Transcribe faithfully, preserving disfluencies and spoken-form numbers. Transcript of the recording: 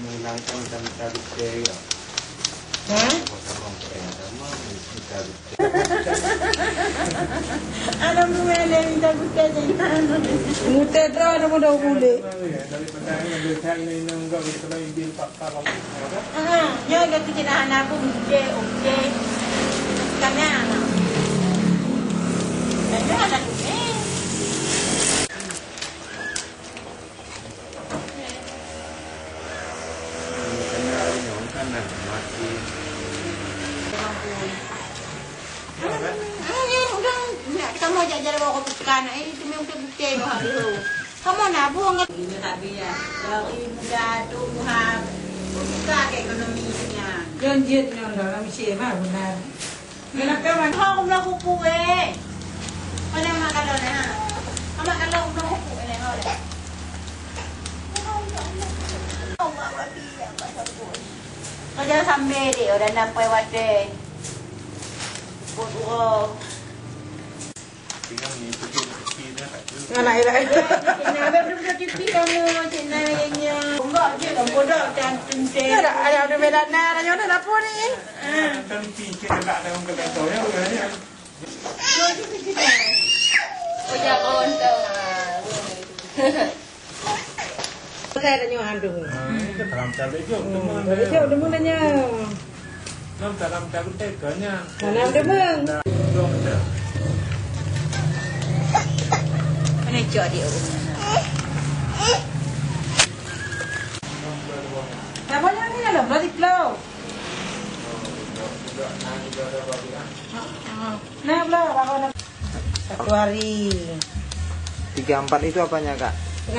Menghilangkan mita-mita gutèe juga. Hah? Kota Kompeng sama mita gutèe. Alhamdulillah, mita gutèe je. Gutèe tu ada mudah boleh. Daripada yang biasa ini, ini enggak, kalau ibil pakar, apa? Ah, nyoe gaki cina hana pun gutèe, oke. Sekarang. Dan nyoe ada gutèe. Kamoe jak jalan bawa kopi sekarang, eh, itu memang betul-betul loh, aduh. Kamoe nabung kan? Ini tak biar. Dari muda tu, muhab. Buka ke ekonomi nya. Janji nyoe dalam Mesir mah benar. Kenapa, Man? Hong, belum kuku, eh. Mana mak kalau dah? Mak kalau belum kuku, eh, hong. Kerja sambil deh, udah nampai wadah. Buat uang. Anak ira. Cina, abang belum ada cuti kamu, Cina, ya, ya. Enggak, dia dah bodoh, dan tentang. Ada, ada, ada bela na, ada nyonya apa ni? Ah. Udah kontol. Saya tanya hantu. Dalam cara jawab, teman. Jawab, teman tanya. Dalam cara kita tanya. Mana teman? Dong dah. Mana cok dia? Siapa yang ni dalam? Berarti flow. Nah, blah, blah, blah. Satu hari. Tiga empat itu apanya, Kak?